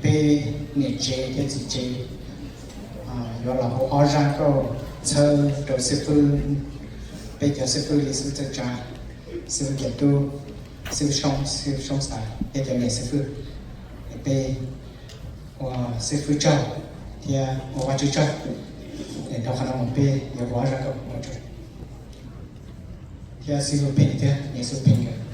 Peb niam tsev thiab txiv tsev yuav los hu ob zaj nkauj txhawb rau xib fwb, peb cov xib fwb li xib fwb Txawj Tsa, xib fwb Kiam Tub, xib fwb Soob, xib fwb Soob Xais thiab cov niam xib fwb. Es peb ua xib fwb tsaug thiab ua Vajtswv tsaug. Es dhau qhov no mus peb yuav hu ob zaj nkauj ua tsaug. Thiab xib fwb Pheej thiab niam xib fwb Pheej nkawd.